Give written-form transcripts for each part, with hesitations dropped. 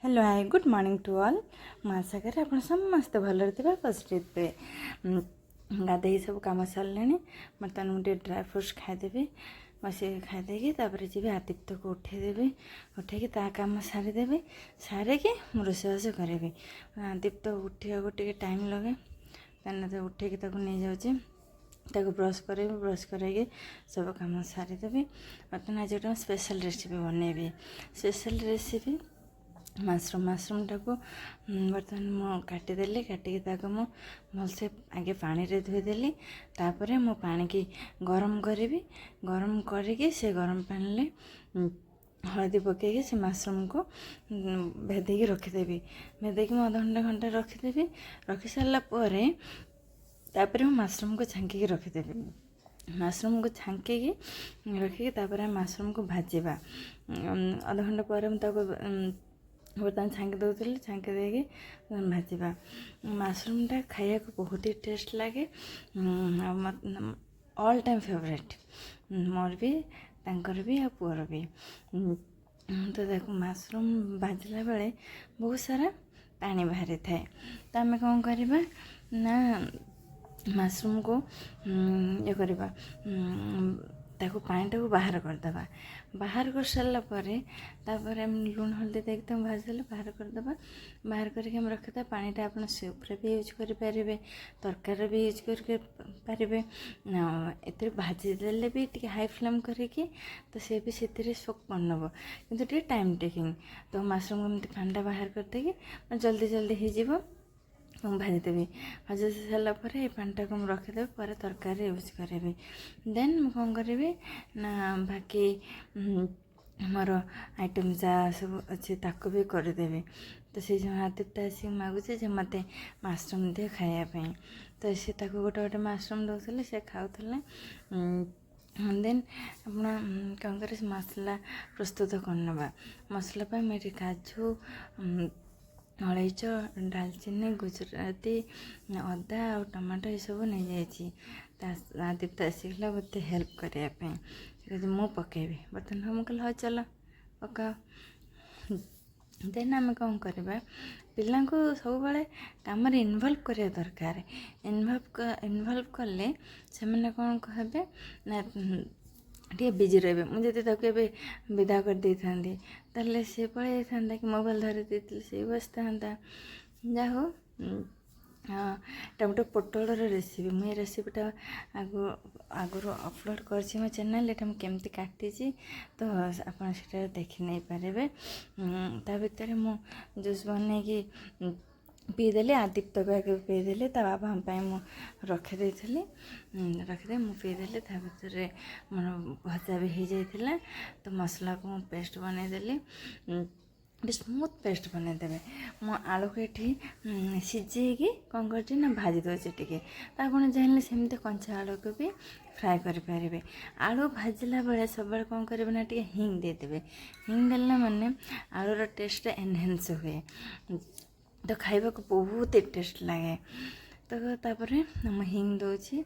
Hello, hi, good morning to all. ମୁଁ ଆଶା କରେ ଆପଣ ସମସ୍ତେ ଭଲରେ ଥିବେ, ପଜିଟିଭ୍ ଥିବେ। ଗାଧେଇକି ସବୁ କାମ ସାରିଲେଣି। ବର୍ତ୍ତମାନ ମୁଁ ଟିକେ ଡ୍ରାଏ ଫ୍ରୁଟ୍ସ ଖାଇଦେବି। ବସିକି ଖାଇଦେଇକି ତାପରେ ଯିବି, ଆଦିତ୍ୟକୁ ଉଠେଇଦେବି। ଉଠେଇକି ତା କାମ ସାରିଦେବି। ସାରିକି ମୁଁ ରୋଷେଇବାସ କରିବି। ଆଦିତ୍ୟ ଉଠିବାକୁ ଟିକେ ଟାଇମ୍ ଲାଗେ। ତାହେଲେ ତାକୁ ଉଠେଇକି ତାକୁ ନେଇଯାଉଛି, ତାକୁ ବ୍ରସ୍ କରାଇବି। ବ୍ରସ୍ କରାଇକି ସବୁ କାମ ସାରିଦେବି। ବର୍ତ୍ତମାନ ଆଜି ଗୋଟେ ସ୍ପେଶାଲ୍ ରେସିପି ବନେଇବି। Special recipe mushroom. ମାସରୁମ୍ଟାକୁ ବର୍ତ୍ତମାନ ମୁଁ କାଟିଦେଲି। କାଟିକି ତାକୁ ମୁଁ ଭଲସେ ଆଗେ ପାଣିରେ ଧୋଇଦେଲି। ତାପରେ ମୁଁ ପାଣିକି ଗରମ କରିବି। ଗରମ କରିକି ସେ ଗରମ ପାଣିରେ ହଳଦୀ ପକାଇକି ସେ ମାସରୁମ୍କୁ ଭେଦେଇକି ରଖିଦେବି। ଭେଦେଇକି ମୁଁ ଅଧଘଣ୍ଟା ଘଣ୍ଟା ରଖିଦେବି। ରଖି ସାରିଲା ପରେ ତାପରେ ମୁଁ ମାସରୁମ୍କୁ ଛାଙ୍କିକି ରଖିଦେବି। ମାସରୁମ୍କୁ ଛାଙ୍କିକି ରଖିକି ତାପରେ ମାସରୁମ୍କୁ ଭାଜିବା। ଅଧଘଣ୍ଟା ପରେ ମୁଁ ତାକୁ ବର୍ତ୍ତମାନ ଛାଙ୍କି ଦେଉଥିଲି। ଛାଙ୍କି ଦେଇକି ଭାଜିବା। ମାସରୁମ୍ଟା ଖାଇବାକୁ ବହୁତ ହି ଟେଷ୍ଟ ଲାଗେ ଆଉ ଅଲ୍ ଟାଇମ୍ ଫେଭରେଟ୍, ମୋର ବି, ତାଙ୍କର ବି ଆଉ ପୁଅର ବି। ତ ତାକୁ ମାସରୁମ୍ ଭାଜିଲା ବେଳେ ବହୁତ ସାରା ପାଣି ବାହାରିଥାଏ। ତ ଆମେ କ'ଣ କରିବା ନା ମାସରୁମ୍କୁ ଇଏ କରିବା, ତାକୁ ପାଣିଟାକୁ ବାହାର କରିଦେବା। ବାହାର କରିସାରିଲା ପରେ ତାପରେ ଆମେ ଲୁଣ ହଳଦୀ ଦେଇକି ତାକୁ ଭାଜିଦେଲେ ବାହାର କରିଦେବା। ବାହାର କରିକି ଆମେ ରଖିଦେବା। ପାଣିଟା ଆପଣ ସୁପ୍ରେ ବି ୟୁଜ୍ କରିପାରିବେ, ତରକାରୀରେ ବି ୟୁଜ୍ କରିପାରିବେ। ଏଥିରେ ଭାଜିଦେଲେ ବି ଟିକେ ହାଇ ଫ୍ଲେମ୍ କରିକି ତ ସେ ବି ସେଥିରେ ସୋକ୍ କରିନେବ, କିନ୍ତୁ ଟିକେ ଟାଇମ୍ ଟେକିଂ। ତ ମାସରୁମ୍ ଏମିତି ପାଣିଟା ବାହାର କରିଦେଇକି ଜଲ୍ଦି ଜଲ୍ଦି ହେଇଯିବ। ମୁଁ ଭାଜିଦେବି। ଭାଜି ସାରିଲା ପରେ ଏ ପାଣିଟାକୁ ମୁଁ ରଖିଦେବି, ପରେ ତରକାରୀରେ ୟୁଜ୍ କରିବି। ଦେନ୍ ମୁଁ କ'ଣ କରିବି ନା ବାକି ମୋର ଆଇଟମ୍ ଯାହା ସବୁ ଅଛି, ତାକୁ ବି କରିଦେବି। ତ ସେ ଯେଉଁ ଆଦିତ୍ୟ ଆସିକି ମାଗୁଛି ଯେ ମୋତେ ମାସରୁମ୍ ଦିଅ ଖାଇବା ପାଇଁ, ତ ସେ ତାକୁ ଗୋଟେ ଗୋଟେ ମାସରୁମ୍ ଦେଉଥିଲେ, ସେ ଖାଉଥିଲେ। ଦେନ୍ ଆପଣ କ'ଣ କରିବେ, ସେ ମସଲା ପ୍ରସ୍ତୁତ କରିନେବା। ମସଲା ପାଇଁ ମୁଁ ଏଠି କାଜୁ, ଅଳେଇଚ, ଡାଲଚିନି, ଗୁଜୁରାତି, ଅଦା ଆଉ ଟମାଟୋ ଏସବୁ ନେଇଯାଇଛି। ତା ଆଦିତ୍ୟ ଆସିଗଲା ମୋତେ ହେଲ୍ପ କରିବା ପାଇଁ। ସେ କହୁଛି, ମୁଁ ପକାଇବି ବର୍ତ୍ତମାନ। ମୁଁ କହିଲି, ହଉ ଚାଲ ପକାଅ। ଦେନ୍ ଆମେ କ'ଣ କରିବା, ପିଲାଙ୍କୁ ସବୁବେଳେ କାମରେ ଇନଭଲ୍ଭ କରିବା ଦରକାର। ଇନଭଲ୍ଭ କଲେ ସେମାନେ କ'ଣ ହେବେ ନା ଟିକେ ବିଜି ରହିବେ। ମୁଁ ଯଦି ତାକୁ ଏବେ ବିଦା କରିଦେଇଥାନ୍ତି, ତାହେଲେ ସେ ପଳେଇ ଯାଇଥାନ୍ତା କି ମୋବାଇଲ୍ ଧରି ଦେଇଥିଲେ ସେ ବସିଥାନ୍ତା। ଯାହା ହଉ, ଏଇଟା ଗୋଟେ ପୋଟଳର ରେସିପି। ମୁଁ ଏ ରେସିପିଟା ଆଗରୁ ଅପଲୋଡ଼ କରିଛି ମୋ ଚ୍ୟାନେଲ୍। ଏଇଟା ମୁଁ କେମିତି କାଟିଛି, ତ ଆପଣ ସେଇଟା ଦେଖି ନେଇପାରିବେ। ତା ଭିତରେ ମୁଁ ଜୁସ୍ ବନେଇକି ପିଇଦେଲି। ଆଦିତ୍ୟକୁ ଆଗେ ପିଇଦେଲି, ତା ବାବାଙ୍କ ପାଇଁ ମୁଁ ରଖିଦେଇଥିଲି। ରଖିଦେଇ ମୁଁ ପିଇଦେଲି। ତା ଭିତରେ ମୋର ଭଜା ବି ହେଇଯାଇଥିଲା। ତ ମସଲାକୁ ମୁଁ ପେଷ୍ଟ ବନେଇଦେଲି, ଗୋଟେ ସ୍ମୁଥ୍ ପେଷ୍ଟ ବନେଇଦେବେ। ମୁଁ ଆଳୁକୁ ଏଠି ସିଝେଇକି କ'ଣ କରୁଛି ନା ଭାଜି ଦେଉଛି ଟିକେ। ତ ଆପଣ ଚାହିଁଲେ ସେମିତି କଞ୍ଚା ଆଳୁକୁ ବି ଫ୍ରାଏ କରିପାରିବେ। ଆଳୁ ଭାଜିଲା ବେଳେ ସବୁବେଳେ କ'ଣ କରିବେ ନା ଟିକେ ହିଙ୍ଗ ଦେଇଦେବେ। ହିଙ୍ଗ ଦେଲା ମାନେ ଆଳୁର ଟେଷ୍ଟଟା ଏନହେନ୍ସ ହୁଏ, ତ ଖାଇବାକୁ ବହୁତ ଟେଷ୍ଟ ଲାଗେ। ତ ତାପରେ ମୁଁ ହିଙ୍ଗ ଦେଉଛି।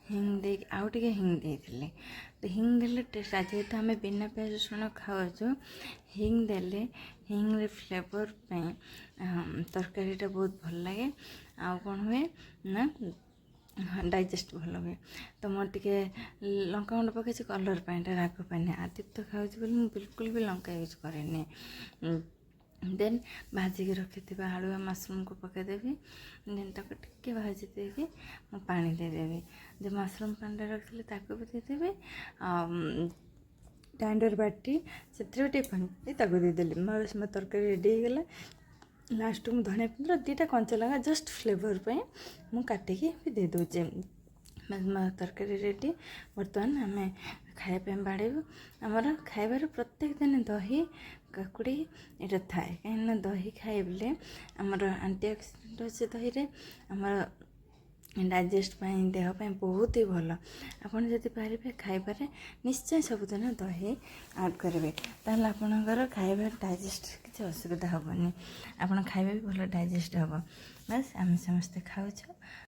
ହିଙ୍ଗ ଦେଇକି ଆଉ ଟିକେ ହିଙ୍ଗ ଦେଇଥିଲି। ତ ହିଙ୍ଗ ଦେଲେ ଟେଷ୍ଟ, ଯେହେତୁ ଆମେ ବିନା ପିଆଜ ରସୁଣ ଖାଉଛୁ, ହିଙ୍ଗ ଦେଲେ ହିଙ୍ଗର ଫ୍ଲେଭର୍ ପାଇଁ ତରକାରୀଟା ବହୁତ ଭଲ ଲାଗେ। ଆଉ କ'ଣ ହୁଏ ନା ଡାଇଜେଷ୍ଟ ଭଲ ହୁଏ। ତ ମୁଁ ଟିକେ ଲଙ୍କା ଗୁଣ୍ଡ ପକାଇଛି କଲର୍ ପାଇଁ, ଏଇଟା ରାଗ ପାଇଁ ନୁହେଁ। ଆଦିତ୍ୟ ଖାଉଛି ବୋଲି ମୁଁ ବିଲକୁଲ ବି ଲଙ୍କା ୟୁଜ୍ କରେନି। ଦେନ୍ ଭାଜିକି ରଖିଥିବା ଆଳୁ ଆଉ ମାସରୁମ୍କୁ ପକାଇଦେବି। ଦେନ୍ ତାକୁ ଟିକେ ଭାଜି ଦେଇକି ମୁଁ ପାଣି ଦେଇଦେବି। ଯେଉଁ ମାସରୁମ୍ ପାଣିଟା ରଖିଥିଲି, ତାକୁ ବି ଦେଇଦେବି। ଆଉ ଗ୍ରାଇଣ୍ଡର ବାଟି ସେଥିରେ ବି ଟିକେ ପାଣି ଦେଇ ତାକୁ ଦେଇଦେଲି। ମୋର ମୋ ତରକାରୀ ରେଡ଼ି ହେଇଗଲା। ଲାଷ୍ଟକୁ ମୁଁ ଧନିଆ ପତ୍ର, ଦୁଇଟା କଞ୍ଚା ଲଙ୍କା ଜଷ୍ଟ ଫ୍ଲେଭର୍ ପାଇଁ ମୁଁ କାଟିକି ବି ଦେଇଦେଉଛି। ମୋ ତରକାରୀ ରେଡ଼ି। ବର୍ତ୍ତମାନ ଆମେ ଖାଇବା ପାଇଁ ବାଢ଼ିବୁ। ଆମର ଖାଇବାରେ ପ୍ରତ୍ୟେକ ଦିନ ଦହି, କାକୁଡ଼ି ଏଇଟା ଥାଏ, କାହିଁକିନା ଦହି ଖାଇଲେ ଆମର ଆଣ୍ଟି ଅକ୍ସିଡେଣ୍ଟ ଅଛି ଦହିରେ, ଆମର ଡାଇଜେଷ୍ଟ ପାଇଁ, ଦେହ ପାଇଁ ବହୁତ ହି ଭଲ। ଆପଣ ଯଦି ପାରିବେ, ଖାଇବାରେ ନିଶ୍ଚୟ ସବୁଦିନ ଦହି ଆଡ଼୍ କରିବେ। ତାହେଲେ ଆପଣଙ୍କର ଖାଇବା ଡାଇଜେଷ୍ଟ କିଛି ଅସୁବିଧା ହେବନି, ଆପଣ ଖାଇବା ବି ଭଲ ଡାଇଜେଷ୍ଟ ହେବ। ବାସ୍, ଆମେ ସମସ୍ତେ ଖାଉଛୁ।